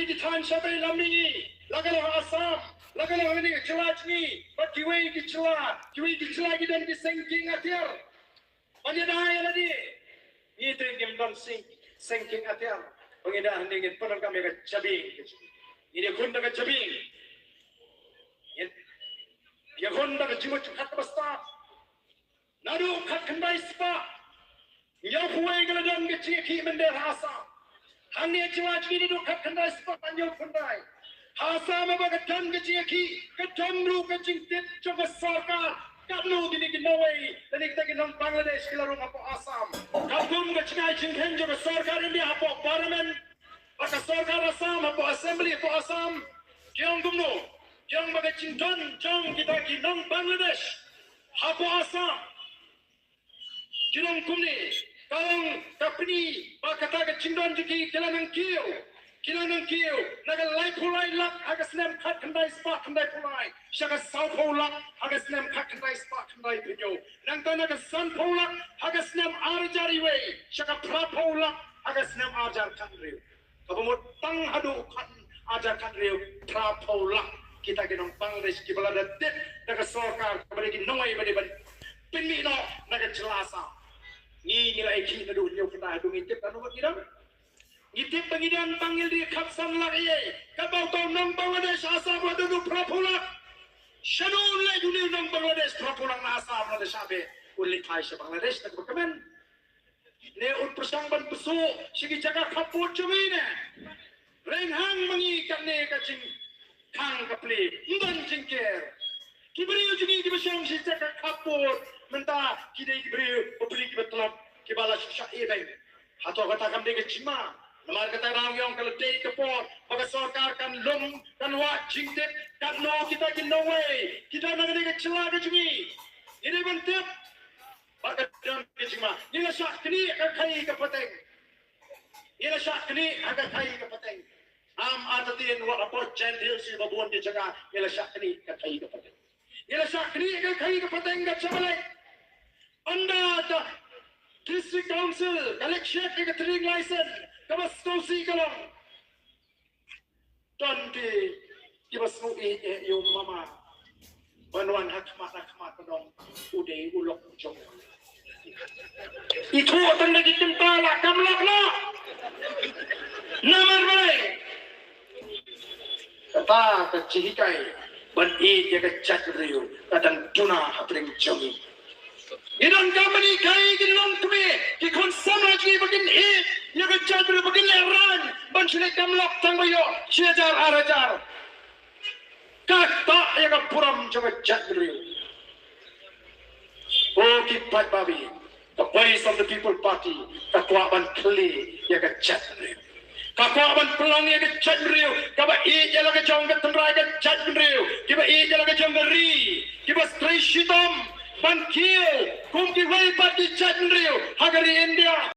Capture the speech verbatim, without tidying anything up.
ki thaiñ sha bei lam mihngi, la ka long ha Assam, la ka long ha kane ka jylla jong ngi, bad kiwei ki jylla, kiwei ki jylla ki don ki seng kieng atiar. Ban ïada ïa lade. Ngi te ngim don seng, seng kieng atiar. Ba ngi da hangne ngin pyndonkam ïa ka jabieng. Ngin ïakhun da ka jabieng. Ngin ïakhun da ka jingmut jingpyrkhat kaba stad. Naduh khatkhyndai spah hynñiewphew wei ka la don ka jingïakhih mynder ha Assam. Hangne jylla jong ngi naduh khatkhyndai spah hynñiewphew khyndai. Ha Assam haba ka don ka jingïakhih, ka don ruh ka jingtip jong ka sorkar. Katno kine ki nongwei lane kita ki nong Bangladesh ki la rung hapoh Assam. Katkum ka jingai jingkheiñ jong ka sorkar India hapoh Parliament bad ka sorkar Assam hapoh Assembly hapoh Assam. Ki ong kumno? Ki ong ba ka jingdon jong kita ki nong Bangladesh hapoh Assam ki long kumne, ka long ka pyni ba kata ka jingdon jong ki, ki la nang kiew, ki la nang kiew na ka laiphew lai lak ha ka snem khatkhyndai spah khyndaiphew lai sha ka sawphew lak ha ka snem khatkhyndai spah khyndaiphew hynñiew. Nangta na ka sanphew lak ha ka snem ar hajar iwei sha ka phraphew lak ha ka snem ar hajar khathynriew. Kaba mut tang haduh khat ar hajar khathynriew, phraphew lak kita ki nong Bangladesh kiba la da tip da ka sorkar kaba dei ki nongwei ba dei ban pynmih noh na ka jylla Assam. Ngi ngi la ïakhih naduh hynñiew khyndai haduh ngi tip katno ngi don. Ngi tip ba ngi don tang ngi la dei khatsan lak ïa. Kaba uto u nong Bangladesh Assam u don u phraphew lak. Shano un leit une u nong Bangladesh phraphew lak na Assam lada shah beh un leit phai sha Bangladesh na kaba kmen. Ne un pyrshang ban pyrsuh sha ki jaka khappud jong ngi ne? Reng hang ma ngi kane ka jingkhang ka plie, ym don jingker. Ki briew jong ngi kiba shong sha jaka khappud mynta ki dei ki briew bapli kiba tlot kiba la shu shah ïeh beiñ. Hato kata kam dei ka jingma? Namar kata ngi ong ka la dei ka por ba ka sorkar kan lum, kan wad jingtip katno kita ki nongwei ki don ha kane ka jylla ka jong ngi. Ngi dei ban tip. Ba ka don ka jingma. Ngi la shah knieh ka khaii ka pateng. Ngi la shah knieh ha ka khaii ka pateng. Am artatien wat hapoh Jaintia Hills bad bun ki jaka ngi la shah knieh ka khaii ka pateng. Ngi la shah knieh ka khaii ka pateng ka jaka leh. Under the District Council ka leh check ïa ka trading license kaba sngewsih ka long. Don ki kiba sngew ïeit ïa u mama ban wan ha khmat ha khmat ban ong u dei u lok u jong. I thoh tang da ki kynta la kam lok noh. Namar balei? Kata ka jinghikai ban ïeit ïa ka jaitbynriew ka dang duna hapdeng jong ngi. Ngi donkam ban ïeit ïa ki longkmie, ki khun samla jong ngi ba kin ïeit ïa ka jaitbynriew, ba kin lehraiñ ban shu leit kam lok tang ba ïoh shi hajar ar hajar. Kata ïa ka burom jong ka jaitbynriew. O ki paidbah, ka Voice of the People Party ka kwah ban khlieh ïa ka jaitbynriew. Ka kwah ban pynlong ïa ka jaitbynriew kaba ïeit ïa la ka jong ka tynrai ka jaitbynriew, kiba ïeit ïa la ka jong ka ri, kiba trei shitom ban kiew kum kiwei pat ki jaitbynriew ha ka ri India.